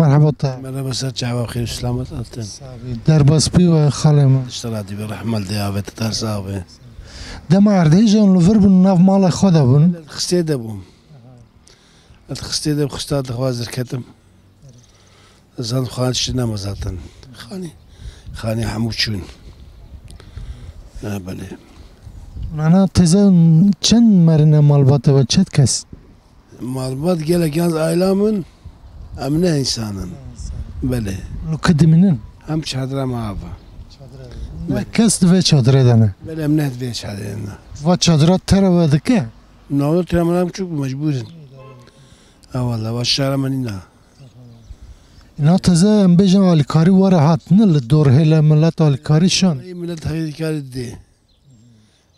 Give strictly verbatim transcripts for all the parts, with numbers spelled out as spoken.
Merhaba te. Merhaba, ser çava xêr, selamet hatin. Derbas bû we xalê min. Diştera dî be, rehmet dê avê te, ter sax be. Dema erdhêjan li vir bûn, nav mala xwe de bûn. Xistê de bûm. Ez xistê de xista dixwaz derketim. Zan xan şi nema zaten. Xanî, xanî hemû çûn. Ha, belê. Nana teze çend merine malbate ve çet kes? Malbat gelek yalnız aila min, em ne insanın. Belê. Lu ki dimînin? Hem çadra me ava. Ne kes di vê çadrê de ne? Belê, em ne di vê çadrê de ne. Va çadra te re ve dike? Nalo te re me çûk mecbûr in. Ha, wala, va şara me nîna. Îna teze em bêjin alîkarî were hat, ne li dor hêle milet alîkarî şan. Ey, milet alîkarî didê.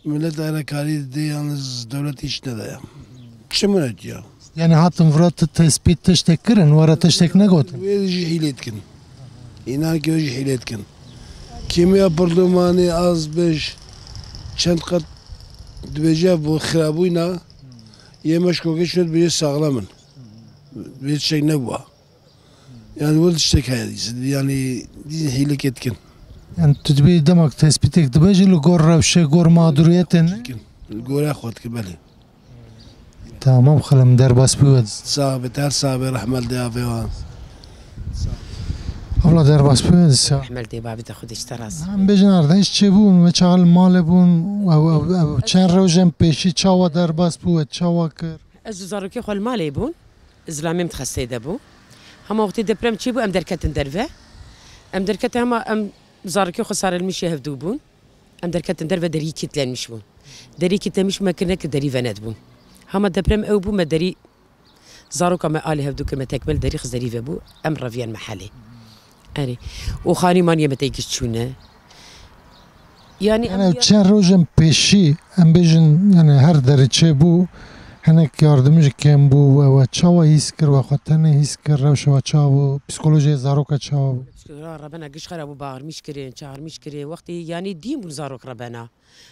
Milet alîkarî didê, yalnız dewlet hiç nedaye. Çi milet ya? Yani hatin vira tu tespît tiştek kirin, were tiştek negotin. Wê jî hîlê dikin. Înan ki wê jî hîlê dikin. Kîmiya pirdomanê az beş çend qet dibêje bu xirabûyna yê meşkokê şûn dibêje saxlem in. Vê tiştek nebûa. Yani wê tiştek heye, yani dî hîlekê dikin. Yani tu dibî demek tespîtek dibe jî li gor rewşê, gor mağduriyetê ne? Dikin. Li gorê xwe dikin, belê. Tamam xalim, derbas bû we. Sax be, ter sax be, rehmet li avê wan. Abla derbas bû we disa. Rehmet li bavê te, Xwedê ji te razî. Em bêjin erdhej çê bûn, we çaxal malê bûn, ew, ew, ew, çend rewjên pêşî çawa derbas bû, we çawa kir? Ez û zarokê xwe li malê bûn. Zilamê min di xesteyê de bû. Hema wextê deprem çêbû, em derketin derve. Em derketin hema em zarokê xwe sarelmişê hevdû bûn. Em derketin derve, derî kilitlenmiş bû. Derî kilitlenmiş bû, me kirine ki derî venedibûn. Hema deprem ew bû, me derî, zaroka me alî hevdû kir, me tekme li derî xist, derî vebû, em reviyen mehelê. Erê. Û xanî manî ye me tey giş çûne. Yani, yani em ev ya- çend rojên pêşî, em bêjin, yani her derê çêbû, hinek yardim jî kêm bû, we, we çawa hîs kir, we xwe tenê hîs kir, rewşa we çawa bû, psîkolojiyê zaroka çawa bû? Psîkolojiya rebena giş xera bû, bağırmış kirin, çağırmış kirin. Wextî, yani dîn bûn zarok rebena.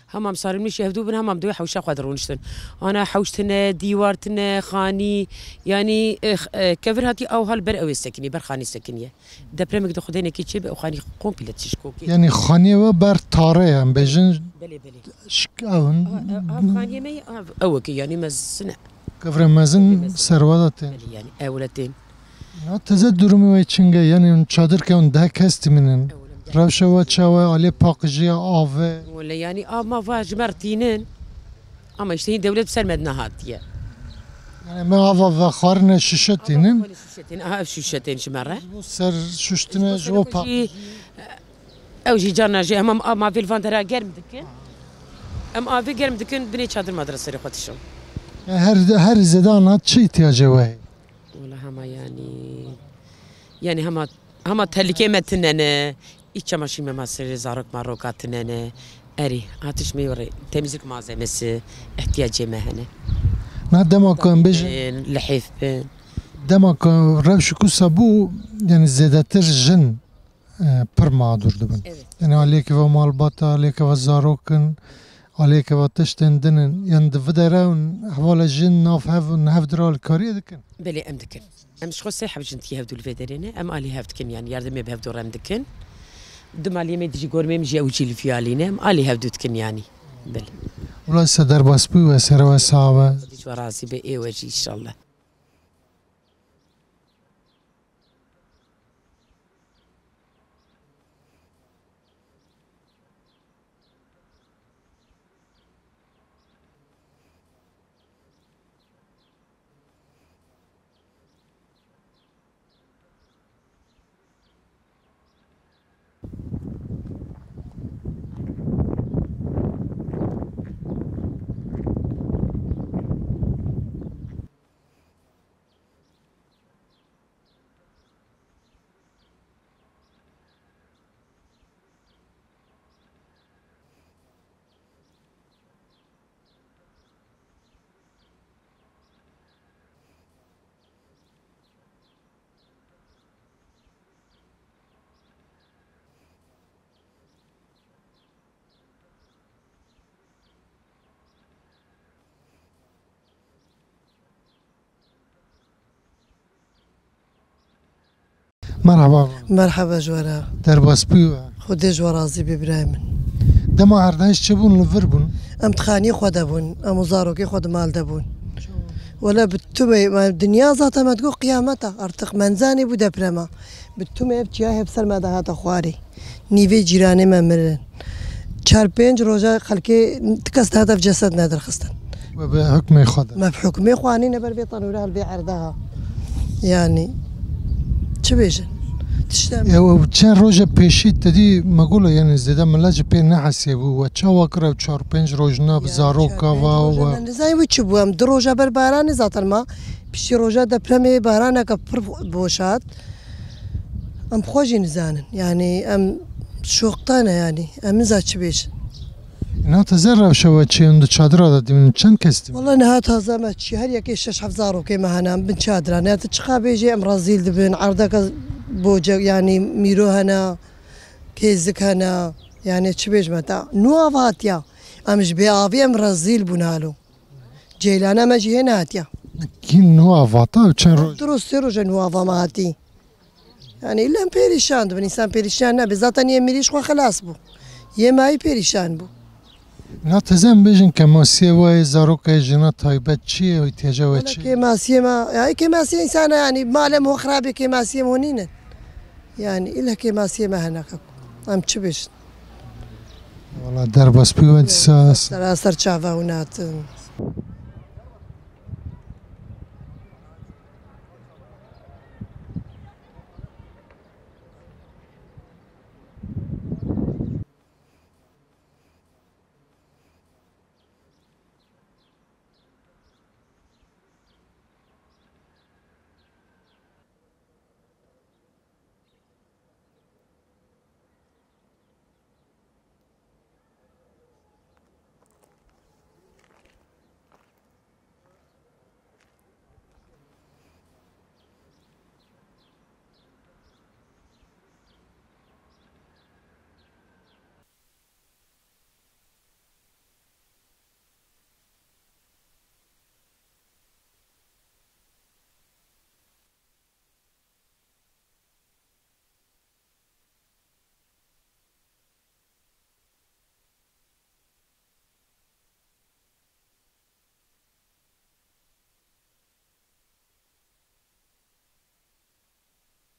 Hemam sarî min jî hevdû bin, hemam dewê hewşa xwe dironiştin. Ana hewş tine, dîwar tine, xanî, yanî, eh, eh, kevir hatî ew hal ber ew ê sekinî, ber xanî sekiniye. Depremek di xwedênekê çê be, ew xanî komple tişkokê. Yanî xaniyê we ber tare ye, em bêjin. Belê, belê. Şik ew in. Ev, ev, ev xaniyê me ye, ev, ew eke, yanî mezin e. Kevirê mezin ser we de tên. Belê, yanî, ew le tên. Ya teze durumê we çing e? Yanî hûn çadir ke hûn deh kes dimînin. Rewşa we çawa ye? Aliyê paqijiya, avê? Wele yanî av ma va ji me re tînin. Ama işte hîn dewlet ser me de nehatiye. Yanî me ava vexwarine şişe tînin. Ava vexwarine şişe tînin. Aha, ev şişe tên ji me re. Ji bo ser şuştine, ji bo paqijiyê. Ew jî carna jî hema av ma vê li van dera germ dikin. Em avê germ dikin, binê çadir ma dira serê xwe dişon. Ya her, her zêde ana çi îhtiyacê we heye? Wala hema yanî, yanî hema, hema telikê me tine ne, îç çamaşîr me ma serê zarok ma roka tine ne. Erî, hatiş me rê temizlik malzemesi, ihtiyacê me hene. Na dema ku em bêjin. Lihêf bin. Dema ku rewş û kusa bû, yanî zêdetir jin, e, pir mağdur dibin. Evet. Yanî aliyekê ve malbat e, aliyekê ve zarok in, aliyekê ve tiştên din in. Yanî di vi dere hûn hevala jin nav hev û hevdira alîkariyê dikin? Belê, em dikin. Em ji xwe sê heb jin tî hevdû li vê derê ne. Em alî hev dikin, yanî yardimê bi hevdû re em dikin. Du maliyê me dijî gormê min jî ew jî li vî alî ne. Em alî hevdû dikin yanî. Belê. Wila se derbas bû we, sere we sax be. Xwedî ji we razî be, ê we jî înşallah. Merhaba. Merhaba ji we re. Derbas bû we. Xwedê ji we razî be birayê min. Dema erdhej çi bûn, li vir bûn? Em di xaniyê xwe de bûn. Em û zarokê xwe di mal de bûn. Wele bi tumê, me dinya zaten me digot qiyameta. Artık menzanê bû deprema. Bi tumê ev çiya hep ser me de hate xwarê. Nîvê cîranê me mirin. Çar pênc roja xelkê ti kes dihate ev ceset nedirxistin. We bi hukmê xwe de. Me bi hukmê xwe anîne ber vê tenûre hel vê erdeha. Yani, çi bêjin? Tiştem. Ya, ew çend roja pêşî te dî me gola, yani, zêde milet ji pê nehesiyebû. We çawa kir ew çar pênc roj na bi zaroka va we? Nizanî wî çi bû, em du roja ber baranê zaten ma. Piştî roja depremê baraneke pir boşat. Em xwe jî nizanin. Yani, em şoqta ne yani. Em niza çi bêjin. Na teze rewşa we çi ye? Hûn di çadira de dimînin. Çend kes dimînin? Wala niha taze me çi, her yekê şeş heft zarokê me hene, em bin çadira. Ne tu çiqa bêjê, em rezîl dibin. Erdeke boce, yani mîro hene, kêzik hene. Yani çi bêjme ta? Nû av hatiya. Em ji bê avî em rezîl bûn halo. Ceylana me jî hê nehatiya. Kî nû av hata? Çend roj? Du roj, sê roj e nû ava me hatî. Yani îlem perîşan dibin, însan perîşan nebe. Zaten yê mirî ji xwe xelas bû. Yê mayî perîşan bû. Na teze em bêjin kemasiyê we yê zarokê jina taybet çi ye, îhtiyacê we çi ye? Kêmasiyê me, ya kêmasiyê însana yani malê me xirabê kêmasiyê me nînin. Yani île kêmasiyê me hene keko. Em çi bêjin? Wala derbas bû we dîsa. Sera ser çava hûn hatin.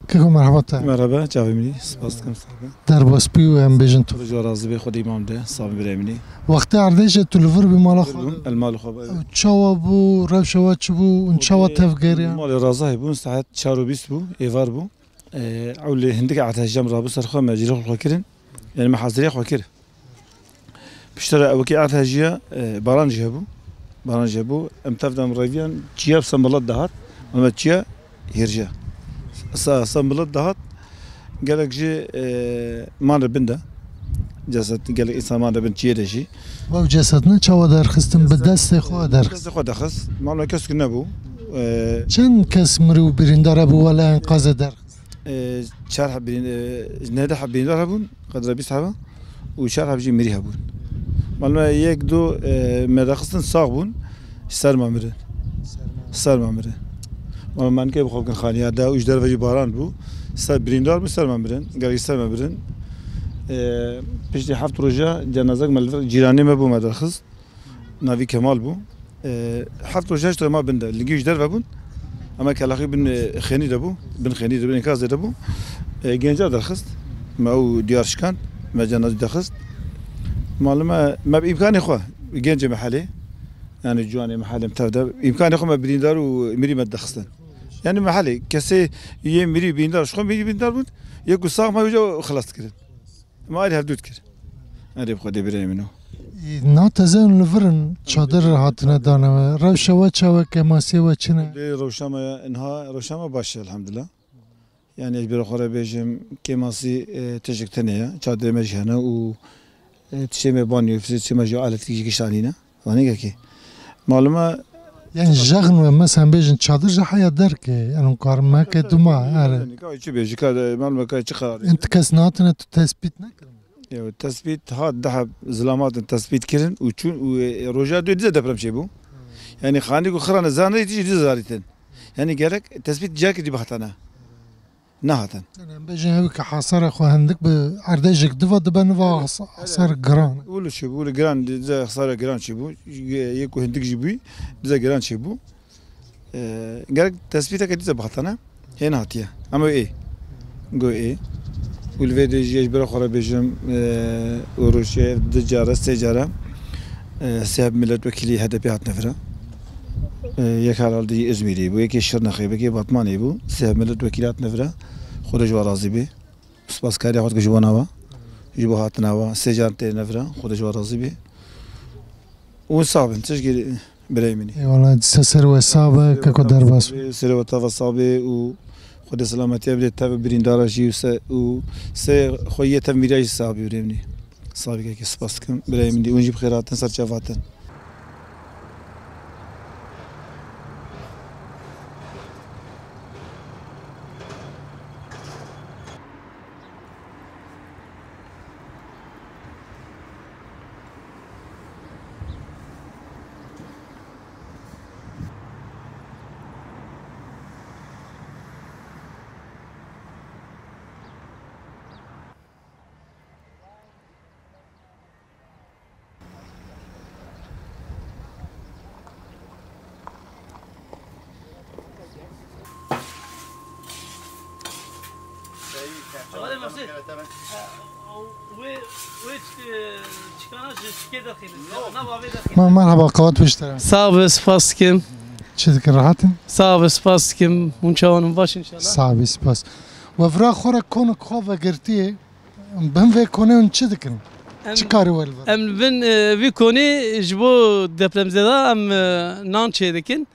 Keko, merhaba te. Merhaba, çavê min î, spas dikim, sax be. Derbas bî û em bêjin tu. Xwedê ji we razî be, Xwedê îmam de, sax be birayê min î. Wextê erdêjê tu li vir bî mala xwe? Li vir bûm, el mal xwe be. Ew çawa bû, rewşa we çi bû, hûn çawa tevgeriyan? Malê razahî bûn, saet çar û bîst bû, êvar bû. Ew li hindik erdhejî em rabû ser xwe, me cîrê xwe kirin. Yani me haziriya xwe kir. Piştre ew wekî erdhejiya, e, baran jî hebû. Baran jî hebû. Em tev de em reviyan çiya sembilat dihat. Em çiya hêrjiya. Sa, sembilat dihat. Gelek jî, e, man re bin de. Ceset gelek însan man re bin çiyê de jî. Ew cesetine çawa derxistin? Bi destê xwe derxist? Destê xwe derxist. Malum kesk nebû. E, Çend kes mirî û birîndar hebû wele enkazê derxist? E, çar heb birîn-, e, neh heb birîndar hebûn, qedra bîst heba û çar heb jî mirî hebûn. Malum e yek du, e, me derxistin sax bûn, ji ser me mirin. Ser me mirin. Malum me nikê bi xwe bikin xaniya de û ji derve jî baran bû. Ser birîndar bû, ser me mirin. Gelek ji ser me mirin. E, piştî heft roja cenazek me li vir cîranê me bû me derxist. Navî Kemal bû. E, heft roj heşt roj ma bin de. Lingî ji derve bûn. Ama kelaxî bin, e, xênî de bû. Bin xênî de, bin enkazê de bû. E, genca derxist. Me ew diyar şikand. Me cenazî derxist. Malum e, me bi îmkanê xwe. Gencê mehelê. Yani ciwanê mehelê tev de. Îmkanê xwe me birîndar û mirî me derxistin. Yani mehelê. Kesê yê mirî birîndar, ji xwe mirî birîndar bûn. Yê ku sax me wî xilas dikirin. Me alî hevdû dikir. Erê bi Xwedê birayê min o. Na teze hûn li vir in, çadir hatine dane we. Rewşa we çawa, kêmasiyê we çi ne? Lê rewşa me niha, rewşa me baş e elhamdulillah. Yani ez bêra xwe re bêjim, kêmasî, e, tiştek tune ye. Çadirê me jî hene û, e, tiştê me banyo, tiştê me jî aletî jî gişt anîne. Zanî kekê. Malum e. Yani jexn we, mesela bêjin çadir ji heya derkê, yani karin meke duma, yani. Ka çi bêjî, ka de, malum e, ka çi qerarê. Int kes nehatine tu tespît nekirin? Ya, tespît hat, daha zilam hatin tespît kirin û çûn û, e, roja duyê dîsa deprem çêbû. Yani xanî ku xirane zanrê tî jî dîsa zarîtin. Yani gerek tespît ciyakê dî bihatane. nehatin. Em bêjin ew ke hesara xwe hindik bi erdhejek diva dibe niva hesar giran. Wilo çêbû, wilo giran, dize hesara giran çêbû. Yê ku hindik jî bû, dize giran çêbû. E, gerek tespîteke dîsa bihatane, hê nehatiye. Ama ê. Go ê. Û li vê de jî ez ji bira xwe re bêjim, e, û rojê du care, sê care, e, sê heb milletvekîlî H D P hatine vira. E, yek herhalde Îzmîrê bû, yekê Şirnexê bû, yekê Batmanê bû. Sê heb milletvekîlî hatine vira. Xwedê ji we razî bê. Spas kariya xwe dikim ji bo nava. Ji bo hatina we. Sê car têne vira. Xwedê ji we razî bê. Û sax bin. Tişkî Birayê min î. Eyvallah, dîsa ser we sax be, keko derbas. Serê we tava sax be û Xwedê selametiya bide tev birîndara jî û se, û se xwe yê tev mîra jî sax be birê min î. Sax be kekê, spas dikim. Birayê min î, hûn jî bi xêr hatin, ser çav hatin. Wê, wê çi-, çikana ji çikê derxînin. Na bavê derxînin. Ma-, merhaba, qewet pişt te. Sağ ol, spas dikim. Çi dikin, rahat in? Sağ ol, spas dikim. Hûn çawan in, baş inşallah. Sağ ol, spas. We vira xwe re konik xwe vegirtiye. Bin vê konê hûn çi dikin? Em, çi karî we li vir? Em li bin, e, vî konê ji bo depremzeda em, e, nan çêdikin.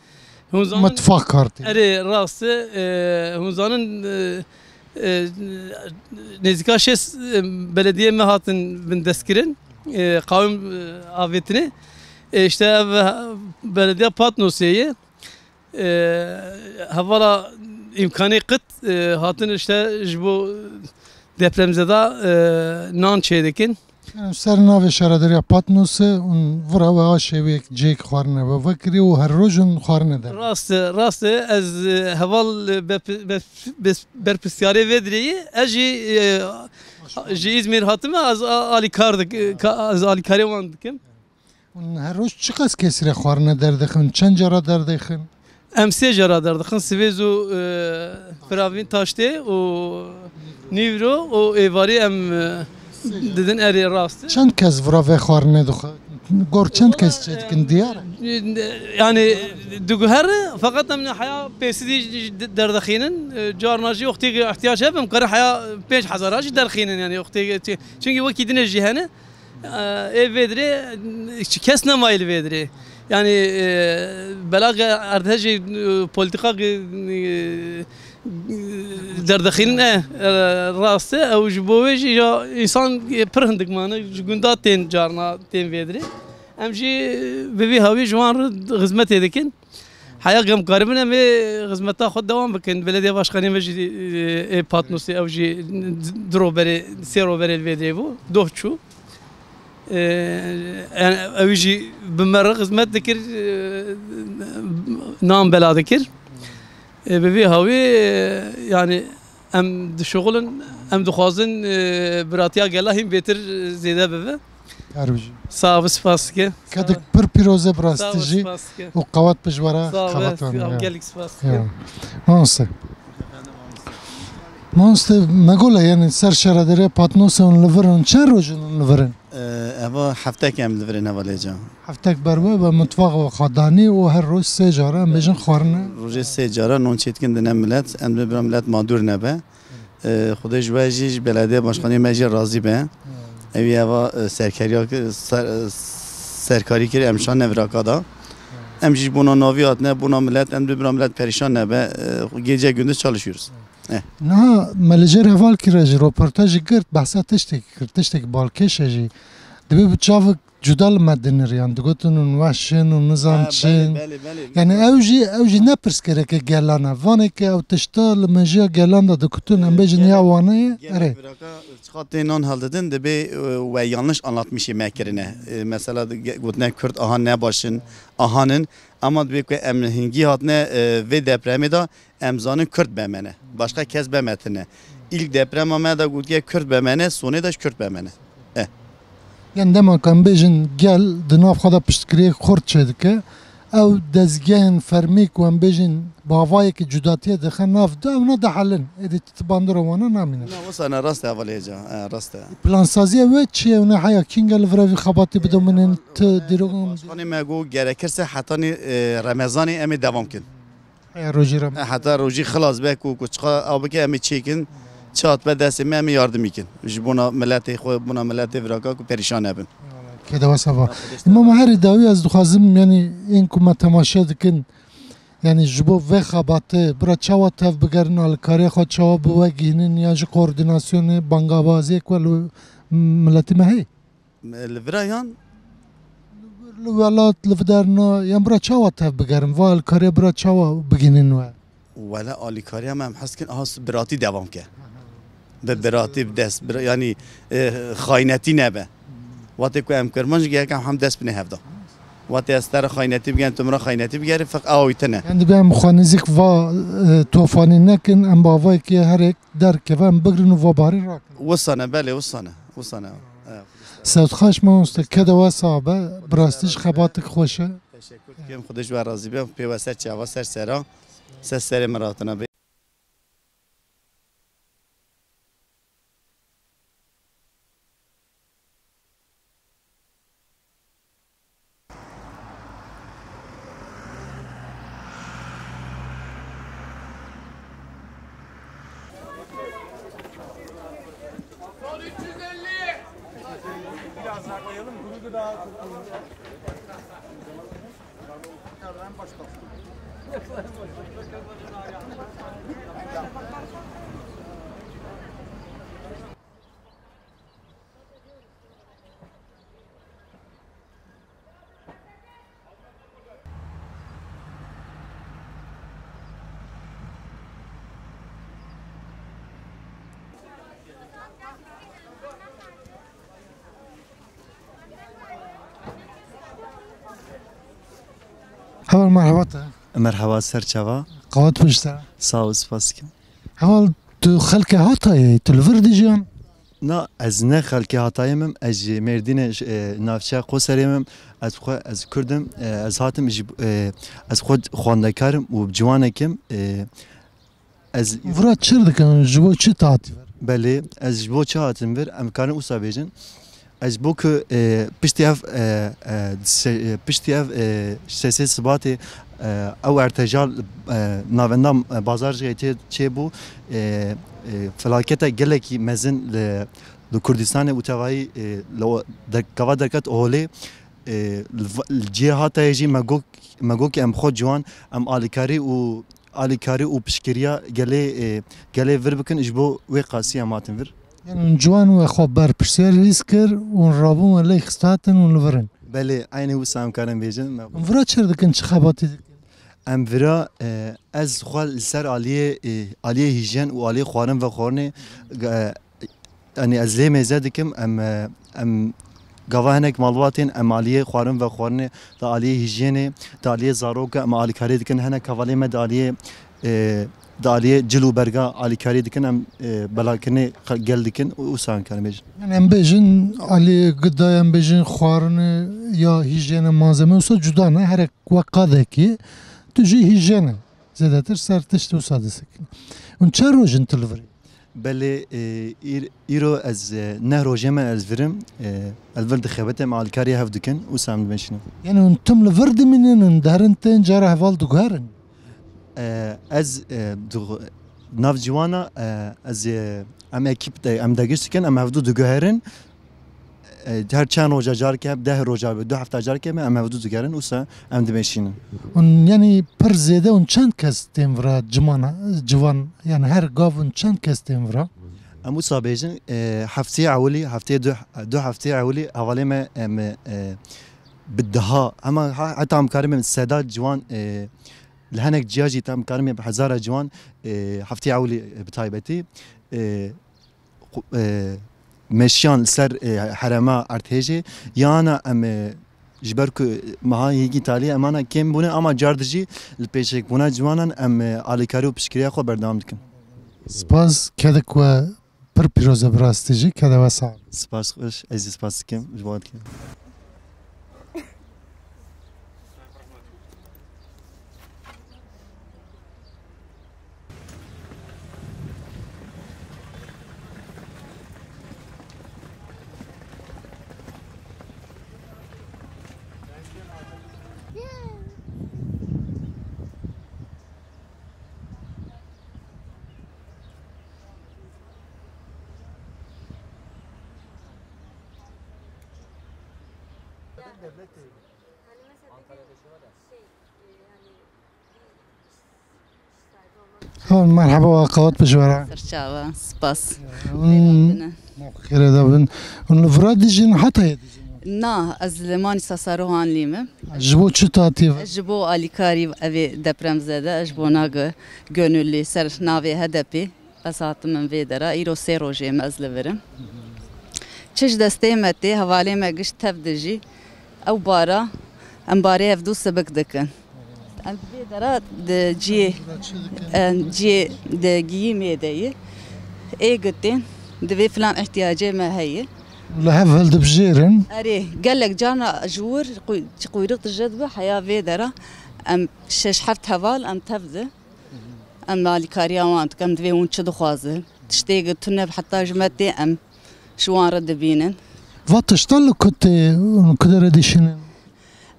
Hûn zanin. Mitfak kartî. Erê, rast e. E, hûn zanin, e, e, nêzîka şêst, e, belediyê me hatin bindestkirin. E, qawim, e, avêtinê. E, işte ev, e, belediya Patnosê ye. E, hevala îmkanê qit, e, hatin işte ji bo depremzeda, e, nan çêdikin. Em ser navê şaredariya Patnosê û vira we ha şêweyek cihek xwarine we vekirî û her roj hûn xwarine der. Rast e, rast e. Ez, e, heval, e, be-, be-, be-, berpirsiyarê vê dirêyî, ez jî, e, ji Îzmîr hatime, ez a-, alîkar dik-, ka-, ez alîkarê wan dikim. Hûn her roj çiqas kesî re xwarine derdixin? Çend cara derdixin? Em sê cara derdixin, sivêz û, e, firavîn taştê û nîvro û êvarî em, e, didin erê rast. Çend kes vira vê xwarine dixwe? Gor çend kes çêdikin diyar e? Yani diguhere, feqet em heya pêsî dî derdixînin, e, carna jî wextê ihtiyac hebe em karin heya pênc hezara jî derxînin, yani wextê, çünkü wekî dinê jî hene. Ê vê dirê çi kes nemayî li vê dirê. Yanî, e, belagê erdhejê, e, polîtîka, e, derdixînin e, e, rast e. Ew ji bo wê jî ya însan, e, pir hindik mane ji gunda tên carna tên vê dirê. Em jî bi vî hawî ji wan re xizmetê dikin. Heya em karibin em ê xizmeta xwe dewam bikin. Belediye başkanê me jî, e, ê Patnosê ew jî du roberê, sê roberê li vê dê bû. Doh çû. E, yani ew jî bi me re xizmet dikir, e, nan bela dikir. E, bi vî hawî, e, yani em dişuxulin, em dixwazin, e, biratiya gela hîn bêtir zêde bibe. Her bijî. Sağ ol, spas dike. Kedik pir pîroz e bi rastî jî. Sağ ol, spas dike. Û qewet pişt were. Sağ ol, qewet spas dike. Gelek spas dike. Ya. Mamoste. Mamoste, me gole, yani ser şaredariya Patnosê hûn li vir in. Çend roj in hûn li vir in? Ee, eva heftek em li vir in hevalêca. Heftek ber we ve mitfaqa xwe danî û her roj sê cara em bêjin xwarine. Rojê sê cara non çêdikin dine millet, em dibê bira millet madûr nebe. E, Xwedê ji we jî, ji belediye başkanê me jî razî be. Ew ê eva, e, serkeriya ki-, ser-, e, serkarî kir, em şan neviraka da. Em jî bona navî hatine, bona millet, em dibê bira millet perîşan nebe. E, gece gündüz çalışıyoruz. Eh. Niha me li jêr heval kire jî, roportaj jî girt, behsa tiştekî kir, tiştekî balkêş e jî. Dibê bi çavik Cuda li me diniriyan, digotin hûn weş in û nizam Ha, çi belê, in. belê, belê. Yani ew jî, ew jî ne pirsgirêkê gelan e. Vanê ke ew tişta li mejiya gelan de dikutin, em bêjin ya Wanê ye, Gelek erê. Biraka, çiqa tê nan hildidin, dibê, e, we yanlış anlatmışê me kirine. E, mesela di-, ge-, gotine Kurd aha ne baş in, ahan in. Ama dibê ku em hingî hatine, e, vê depremê de em zanin Kurd be me ne. Başka kes be me tine. İlk deprema me de gotiye Kurd be me ne, sonê de jî Kurd be me ne. Eh. Yan dema ku em bêjin gel di nav xwe de piştgiriyek xurt çêdike, ew dezgehên fermî ku em bêjin bi avayekî cudatiyê dixe nav de, ewna dihelin. Êdî tu bandora wana namîne. Na, wisa ne, rast e, hevalê ca, e, rast e. Plansaziya we çi ye? Ewna heya kînga li vir vî xebatî bidomînin, tu dîrokan Başkanê me got, gerekirse hetanî, e, Remezanê em ê devam kin. Heya rojî re. E, heta rojî xilas be ku, ku çiqa ew bike em ê çêkin, çi hat be destê me em ê yardimî kin. Ji bona miletê xwe, bona miletê viraka ku perîşan nebin. Kêde wesa va. Îmam herî dawî ez dixwazim, yanî ên ku me temaşe dikin, yanî ji bo vê xebatê bira çawa tev bigerin, alîkariya xwe çawa bi we gihînin, ya jî koordînasyonê, bangabaziyek we li miletî me heye? Li vira yan? Li welat, li viderna, yan bira çawa tev bigerin, va alîkariya bira çawa bigihînin we? Wele alîkariya me em hez dikin, aha, biratî devam ke. Bi biratî, bi dest, bira-, yanî, e, xaynetî nebe. Wextê ku em kirmanc gerek em hem dest bine hevda. Wextê ez te re xaynetî bigerim, tu min re xaynetî bigerî, feq ew tine. Yan dibe em xwe nêzîk va, e, tofanî nekin, em bi avayekî herek derkeve, em bigrin û va barî rakin. Wisa ne, belê, wisa ne, wisa ne. Evet. Sewt xweş mamoste, kede we sax be, bi rastî jî xebatik xweş e. Teşekkür dikim, Xwedê ji we razî be, pê we ser çava, ser sera, ser serê min ratina bê. Heval, merhaba te. Merhaba, ser çava. Qewet pişt e. Sağ ol, spas dikim. Heval, tu xelkê Hatayê, tu li vir dijiyan? Na, ez ne xelkê Hatayê me, ez ji Mêrdînê, ji, e, navçeya Qoserê me. Ez xwe, ez Kurd im, e, ez hatim ji, e, ez xwe xwendekar im û ciwanek im, e, ez Vira çi dikin, ji bo çi hatî vir? Belê, ez ji bo çi hatim vir, em karin wisa bêjin. Ez ji bo ku, e, piştî ev, e, e, se-, e, piştî ev, e, sesê Sibatê, e, ew ertejal, e, navenda, e, bazar jê tê çêbû, e, e, felaketa gelekî mezin li, li Kurdistanê û tevayî, e, li o-, der-, gava derket holê, e, li va-, li cihê Hatayê jî me got, me got ki em xwe ciwan, em alîkarî û alîkarî û piştgiriya gelê, e, gelê vir bikin, ji bo wê qasî em hatin vir. Yanî hûn ciwan we xwe berpirsiyar hîs kir û hûn rabûn we lê xist hatin û li vir in. Belê, eynî wisa em karin bêjin. Me Hûn vira çi dikin, çi xebatî dikin? Em vira, e, ez xwe li ser aliyê, e, aliyê hîjen û aliyê xwarin vexwarinê, e, Yanî ez lê mêze dikim, em, e, em gava hinek malbatên, em aliyê xwarin vexwarinê, di aliyê hîjyenê, di aliyê zaroka em alîkarî dikin, hinek hevalê me di aliyê, e, di aliyê cil û berga alîkarî dikin, em, e, belakirinê xel-, gel dikin û wisa em karin bêjin. Yanî em bêjin aliyê gida, em bêjin xwarinê ya hîjyenê malzeme wisa cuda ne, herek wek qadekî, tu jî hîjyenê zêdetir ser tişt wisa disekin. Hûn çend roj in tu li vir î? Belê, e, îr-, îro ez, e, neh rojê me ez virim, e, ez vir dixebitim, alîkarî hev dikin û wisa em dimeşînin. Yanî hûn tim li vir dimînin, hûn derin tên cara heval diguherin? E, ez, e, dixu-, nav ciwana, e, ez, e, em ekîp de, em degiş dikin, em hevdu diguherin. E, her çend roja carke, deh roja be, du hefta carke me, em hevdu digerin, wisa em dimeşînin. Hûn, yanî pir zêde hûn çend kes tên vira cimana, ciwan, yanî her gav hûn çend kes tên vira? Em wisa bêjin, e, heftê ewilî, heftê du, du heftê ewilî hevalê me, em, e, bi deha, hema ha-, heta em karin bêjin seda ciwan, e, li hinek ciya jî em karin bêjin bi hezara ciwan, e, heftê ewilî, e, bi taybetî, e, qu-, e, meşiyan li ser, e, herêma erdhêjê, yana em, e, ji ber ku meha hêgî talî em ana kêm bûne, ama car dijî li pêşekbûna ciwanan em, e, alîkarî û piştgiriya xwe berdewam dikin. Spas, kedek we pir pîroz e bi rastî jî, kede we sax. Spas xweş, ez jî spas dikim ji bo dikim. Devlet değil. Hani mesela peki şey, e, hani bir iş, iş sahibi olmak Tamam, merhaba, we qewet bi ji we re. Serçava, spas. Hûn Xêr hatine. Xêre de bin. Hûn li vira dijîn, Hatayê dijîn? Na, ez li Manîsa Saruhanlî me. Ji bo çi hatî? Ez ji bo alîkarî evê depremzede, ez ji bo nage gönüllü ser navê H D P. Ez hatim min vê dera, îro sê rojê me ez li vir im. Çi ji destê me tê, hevalê me gişt tev dijî, ew bara, em barê hevdû sibik dikin. Em vê dera di ciyê, em ciyê di giyîmê de yê. Ê gitên, divê filan ihtiyacê me heye. Li hev hildibijêrin. Erê, gelek carna ji wir qu-, quyruq dije dibe heya vê dera. Em şeş heft heval, em tev di. Em alîkariya wan dikin, em divê hûn çi dixwazin. Tiştê tune heta ji me tê em ji wan re dibînin. Va tişta li ku tê û ku dere dişînin?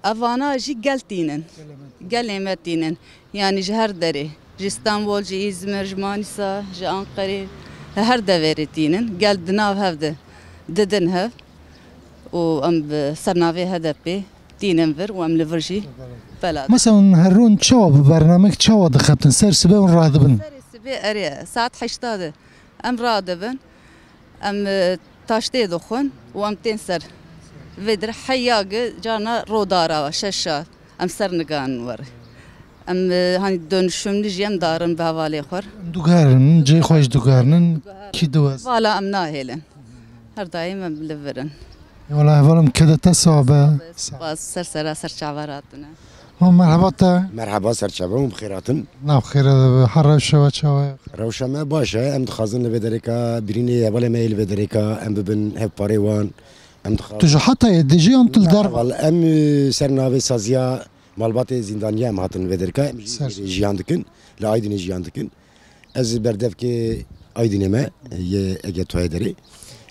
Ev vana jî gel tînin. Gelê me tînin. Yanî ji her derê. Ji Stenbol, ji Îzmir, ji Manîsa, ji Anqerê. Li her deverê tînin. Gel di nav hev de didin hev. Û em bi ser navê H D P tînin vir û em li vir jî bela. Mesela hûn her rûn çawa bi bernamek çawa dixebtin? Ser sibê hûn radibin? Serê sibê erê saet heşta de em radibin. Em, e, taştê dixwin û em tên ser. Vê dir heya gi carna rodara şeşa em ser nigan wer. Em, e, hani dönüşümlü jî em darin bi hevalê xwe. Em dugarin, cihê xwe jî dugarinin, kî diwez. Vala em nahêlin. Her daîm em li vir in. Wala hevalim kede te sabe. Spas, ser sera, ser çava ratine. Ha, merhaba te. Merhaba, ser çava hûn bi xêr hatin. Nav xêre de be. Ha, rewşa we çawa ye? Rewşa me baş e. Em dixwazin li vê derêka birînê hevalê me yê li vê derêka em bibin hevparê wan. Em dixwazin. Tu ji Hatayê dijî yan tu li derve? Heval, em, e, ser navê saziya malbatê zîndaniya em hatin li vê derêka. Em jî Ser. Jiyan dikin. Li Aydinê jiyan dikin. Ez berdevkê Aydinê me, yê Ege Toyê derê.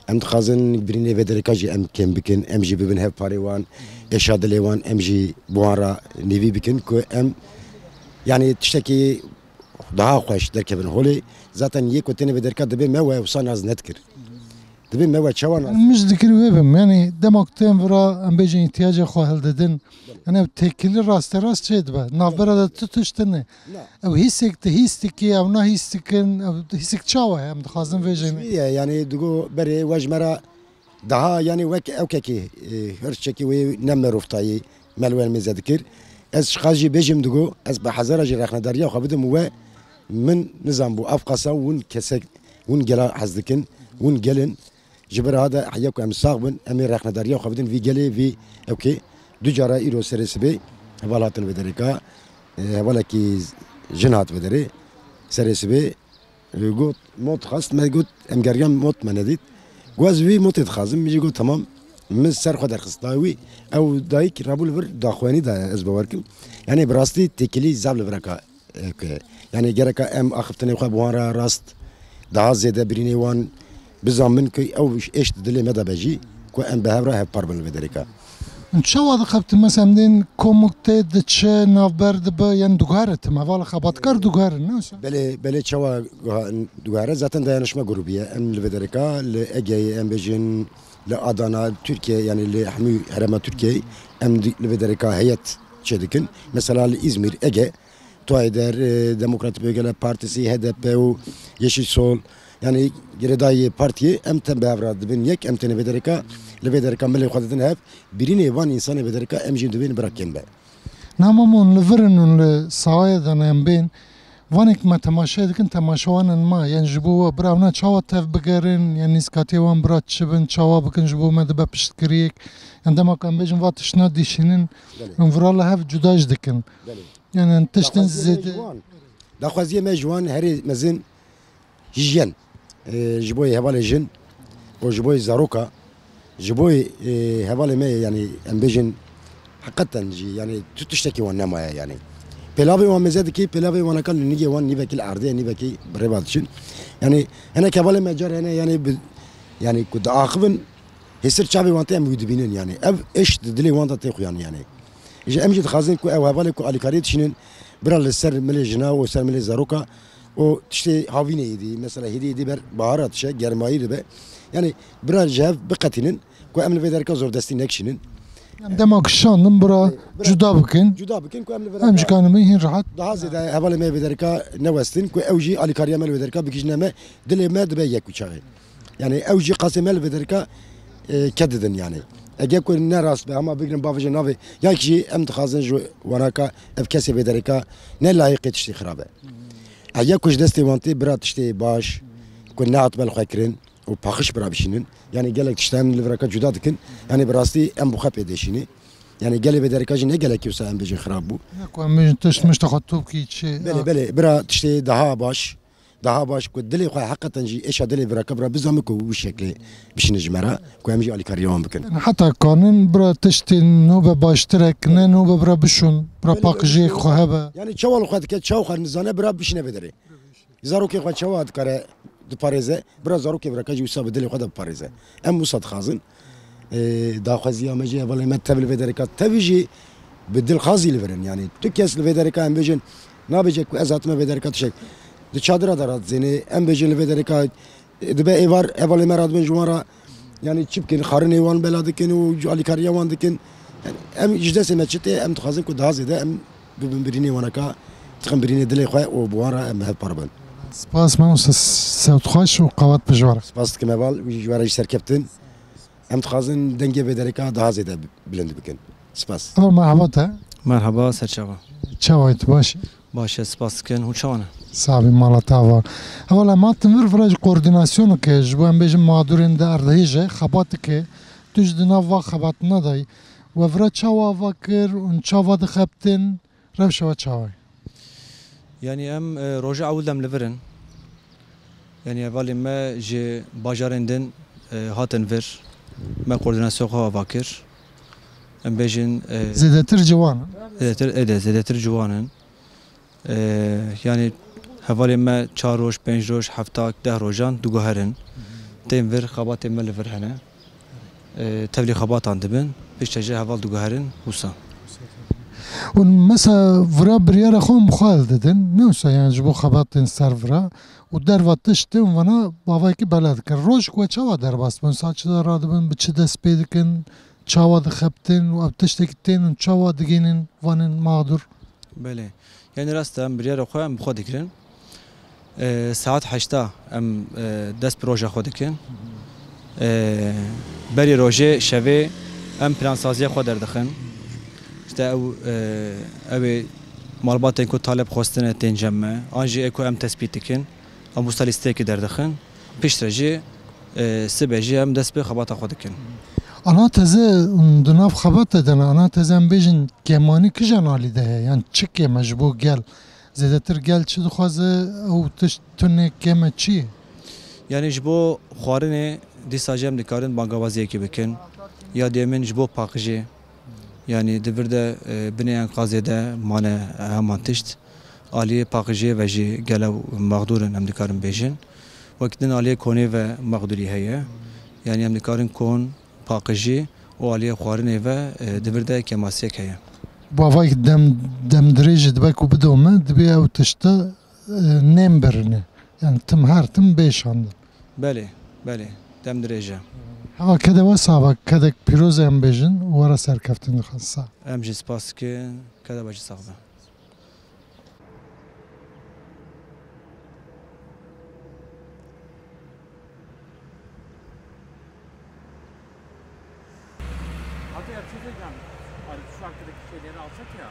Em dixwazin birînê vê derêka jî em kêm bikin, em jî bibin hevparê wan, êşa dilê wan, em jî bi wan re nîvî bikin ku em, yanî tiştekî daha xweş derkevin holê. Zaten yê ku têne vê derka dibê me we wisa nas nedikir. Dibê me we çawa nas? Min ji dikir wê bim. Yanî dema ku tên vira em bêjin îhtiyacê xwe hildidin. Yanî ev têkilî rasterast çê dibe. Navbera de tu tişt tune. Na. Ew hîsek tu hîs dikî, ew na hîs dikin, ew hîsek çawa ye? Em dixwazin vê jî. Yanî digo berê we ji me re daha yanî wek ewkekî, e, hirçekî wê ne meroftayî me li we mêze dikir. Ez ji xwe jî bêjim digo, ez bi hezara jî rexnedariya xwe bidim we min nizam bû. Ev qasa hûn kesek, hûn gela hez dikin, hûn gelin. Ji ber ha de heya ku em sax bin, em ê rexnedariya xwe bidin vî gelê, vî ewkê. Du cara îro serê sibê heval hatin vê derêka, e, hevalekî jin hat vê derê. Serê sibê, e, got, mot xwest, me got, em geriyan mot me nedît. Got, ez vî motê dixwazim, min jî got, temam. Min ser xwe derxist da wî. Ew dayik rabû li vir daxuyanî da ez bawer kim. Yanî bi rastî têkilî zaf li vir e ka. Eke, yanî gereka em axiftinê xwe bi wan re rast, daha zêde birînê wan bizanbin ku ew êş di dilê me de be jî, ku em bi hev re hevpar bin li vê derêka. Çawa dixebtin? Mesela em dên komik tê diçe, navber dibe, yanî dugare tim, heval xebatkar dugare, ne wisa? Belê, belê çawa guha-, dugare, zaten dayanışma grubî ye. Em li vê derêka, li Egeyê, em bêjin, li Adana, Tirkiye, yanî li hemû herêma Tirkiyeyê, em di-, li vê derêka heyet çêdikin. Mesela li Îzmîr, Ege, Tuayder, e, Demokratik Bölgeler Partisi, H D P û Yeşil Sol, Yanî girêdayî partiyê em tên bi hev re dibin yek, em tên vê dereka, li vê dereka milê xwe didin hev, birînê van însanê vê dereka em jî dibên bira kêm be. Namamon li vir in û li sahayê de ne em bên, vanek me temaşe dikin, temaşewan in ma, yan ji bo we bira wana çawa tev bigerin, yan nîskatiyê wan bira çi bin, çawa bikin ji bo me dibe piştgiriyek, yan dema ku em bêjin va tiştna dişînin, Belê. Em vira li hev cuda jî dikin. Belê. Yan tiştin Daxwaziye me zêde ji wan, daxwaziye me ji wan herê mezin hîjyen, e, ji bo hevalê jin û ji bo zaroka, ji bo, e, hevalê me, yanî em bêjin heqeten jî, yanî tu tiştekî wan nemaye, yanî pêlavê wan mêze dikî, pêlavê wan eka li nigê wan nîvekî li erdê ye, nîvekî bi rê ve diçin. Yanî hinek hevalê me car hene, yanî bi, yanî ku diaxivin, hêsir çavê wan tê em wî dibînin, yanî ev êş di dilê wan de tê xuyanî, yanî. Ji em jî dixwazin ku ew hevalê ku alîkariyê dişînin, bira li ser milê jina û ser milê zaroka û tiştê havînê êdî, mesela hêdî êdî ber bahara dişe, germayî dibe. Yanî bira ji hev biqetînin ku em li vê dereka zordestî nekişînin. Em dema ku şandin bira Bira cuda bikin. Cuda bikin ku em li vê Em dereka ji kanimê hîn rahat. Daha zêde hevalê me vê dereka newestin ku ew jî alîkariya me li vê dereka bigihîjine me, dilê me dibe yek û çaxê. Yanî ew jî qasê me li vê derika, e, kedidin yanî. Ege ku ne rast be, hema bigrin bavêje navê, ya jî em dixwazin ji wanaka ev kesê vê derika ne layiqê tiştê xirab e. Ege ku ji destê wan tê bira tiştê baş, ku nehatibel xwe kirin û paqij bira bişînin. Yanî gelek tişta em li viraka cuda dikin. Yanî bi rastî em bi xwe pê dêşînê. Yanî gelê vê derika jî ne gelekî wisa em bêjin xirab bû. Ne ku em bêjin tişt mişta xwe topkî çi. Belê, belê, bira tiştê daha baş. Daha baş ku dilê xwe heqeten jî êşa dilê viraka bira bizanbe ku wî şeklê bişîne ji me re, ku em jî alîkariya wan bikin. Heta kanin bira tiştên nû be baştirek, ne nû be bira bişûn, bira Belê, paqijiyek belê. Xwe hebe. Yanî çawa li xwe dike, çawa xwe nizane bira bişîne vê derê. Zarokê xwe çawa dikare diparêze, bira zarokê viraka jî wisa bi dilê xwe de biparêze. Em wisa dixwazin. Ê, daxwaziya me jî hevalê me tev li vê dereka, tevî jî bi dilxazî li vir in. Yanî tu kes li vê dereka em bêjin, nabêje ku ez hatime vê dereka tişek. Di çadira de radizênê, em bêjin li vê dereka, e, dibe êvar hevalê me radibin ji wan re, yanî çi bikin, xwarinê wan bela dikin û alîkariya wan dikin. Yanî em ji destê me çi tê, em dixwazin ku daha zêde em bibin birînê wanaka, dixin birînê dilê xwe û bi wan re em hevpar bin. Spas mamoste, sewt xweş û qewet bi ji we re. Spas dikim heval, wî ji we re jî serkeftin. Em dixwazin dengê vê dereka daha zêde bilind bikin. Spas. Heval merhaba te. Merhaba, serçava. Çawa yî tu, baş î? Baş e, spas dikin. Hûn çawa ne? Sabî mala te ava. Heval em hatin vir vira ji koordînasyoneke, ji bo em bêjin mağdurên di erdhêj e, xebateke. Tu jî di nav va xebatina de yî. We vira çawa ava kir û çawa dixebtin? Rewşa we çawa ye? Yanî em, e, roja ewil dem li vir in. Yanî hevalên me ji bajarên din, e, hatin vir. Me koordînasyon xwe ava kir. Em bêjin, e, Zêdetir ciwan in? Zêdetir, êdî, zêdetir ciwan in. E, yanî hevalên me çar roj, pênc roj, hefta, deh rojan diguherin. Tên vir, xebatên me li vir hene. E, tevlî xebatan dibin, piştre jî heval diguherin wisa. Û mesela vira biryara xwe hûn bi xwe hildidin, ne wisa, yani ji bo xebatên ser vira û derva tiştê û vana bavayekî bela dikin. Rojek we çawa derbas dibin? Saet çi de radibin, bi çi dest pê dikin, çawa dixebtin û ev tiştekî tên û çawa digihînin vanên mağdur? Belê. Yanî rast e, em biryara xwe em bi xwe digirin. E, saet heşta em, e, dest bi roja xwe dikin. E, berê rojê şevê em plansaziya xwe derdixin. İşte ew, e, ew ê malbatên ku taleb xwestine tên cem me. An jî ê ku em tespît dikin. Em wisa lîsteyekê derdixin. Piştre jî, e, sibe jî em dest bi xebata xwe dikin. Ana teze di nav xebata de ne, ana teze em bêjin kêmanî kijan alî de heye? Yan çi kêm e ji bo gel? Zêdetir gel çi dixwaze? Ew tişt tune kêm e çi ye? Yanî ji bo xwarinê dîsa jî em dikarin bangawaziyekê bikin. Ya dêmin ji bo paqijê. Yanî di vir de, e, binê enqazê de mane heman tişt. Aliyê paqijiyê ve jî gele mexdûr in, em dikarin bêjin. Wek din aliyê konê ve mexdûrî heye. Yanî em dikarin kon, paqijî û aliyê xwarinê ve, e, di vir de kêmasiyek heye. Bavayek dem, demdirêjî dibe ku bidome, dibê ew tişta, e, nêm birine. Yani tim her tim bê şandin. Belê, belê. Dem dirêj e. Heva kede we sava, kedek pîroz em bêjin, we re serkeftin dixwin sa. Em jî spas dikin, kede we jî sax be. Bir şey söyleyeceğim. Hani şu arkadaki şeyleri alsak ya.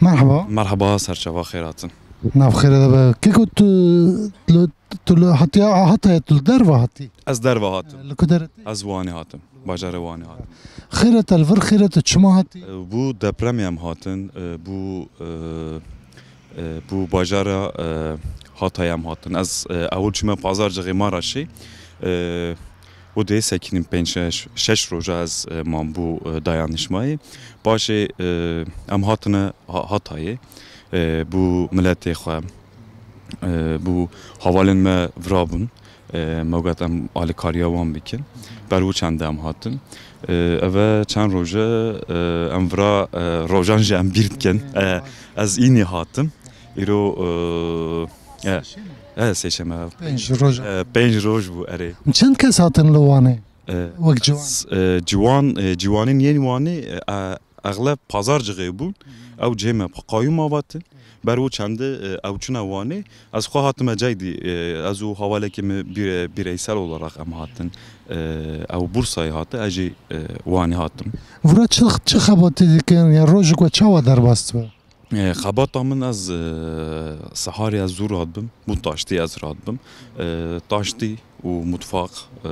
Merhaba. Merhaba, serçava xêr hatin. Nav xêre de be. Keko tu, tu, tu li hatiya, Hatayê tu li derve hatî? Ez derve hatim. Li ku derê tê? Ez Wanê hatim. Bajarê Wanê hatim. Xêre te li vir, xêre te çima hatî? E, bû depremê em hatin, e, bû, e, e, bû bajara, e, Hatayê em hatin. Ez, e, ewil çûme Pazarcixê Maraşê. E, û dê sekînim pênc şeş, şeş roja ez, e, mam bû, e, dayanişmayê. Paşê, e, em hatine Ha-, Hatayê, e, bû miletê xwe, e, bû havalên me vira bûn. E, me got em alîkariya wan bikin. Ber wî çendê em hatin. E, eve çend roj e, e, em vira, e, rojan jî em bîr dikin. E, ez înî hatim. Îro, e, e, e, sêşeme. Pênc roj. E, pênc roj bû, erê. Çend kes hatin li Wanê? E, wek ciwan? S-, e, ciwan, e, ciwanên yên Wanê, e, e, exleb Pazarcixê bûn. Ew cihê me qayûm avatin. Ber wî çendê, e, ew çûne Wanê. Ez xwe hatime cay dî, e, ez û havalekî min bîre-, bireysel olarak em hatin. E, ew Bursayê hate, ez jî, e, Wanê hatim. Vura çi, çi xebatê dikin? Ya rojek we çawa derbas dibe? E, xebata min ez, e, seharê ez zû radibim, bû taştî ez radibim. E, taştî û mutfaq, e,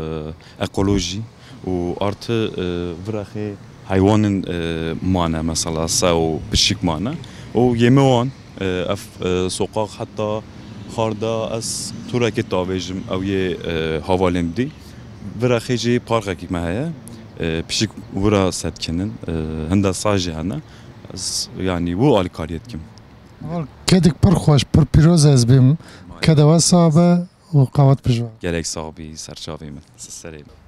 ekolojî û artı, e, virexê heywanên, e, mane, mesela se û pişik mane. Û yê me wan, e, ev, e, soqaq heta xarda ez turekê tavêjim, ew yê, e, havalên dî. Virexê jî parkekî me heye. E, pişik wira sedkinin, e, hinda sa jî hene. Ez, yanî, wû alîkariyê dikim. Wal, kedek pir xweş, pir pîroz ez bîm. Kede we sax be û qewet pijwa. Gelek sax bî, serçavê min. Serê min.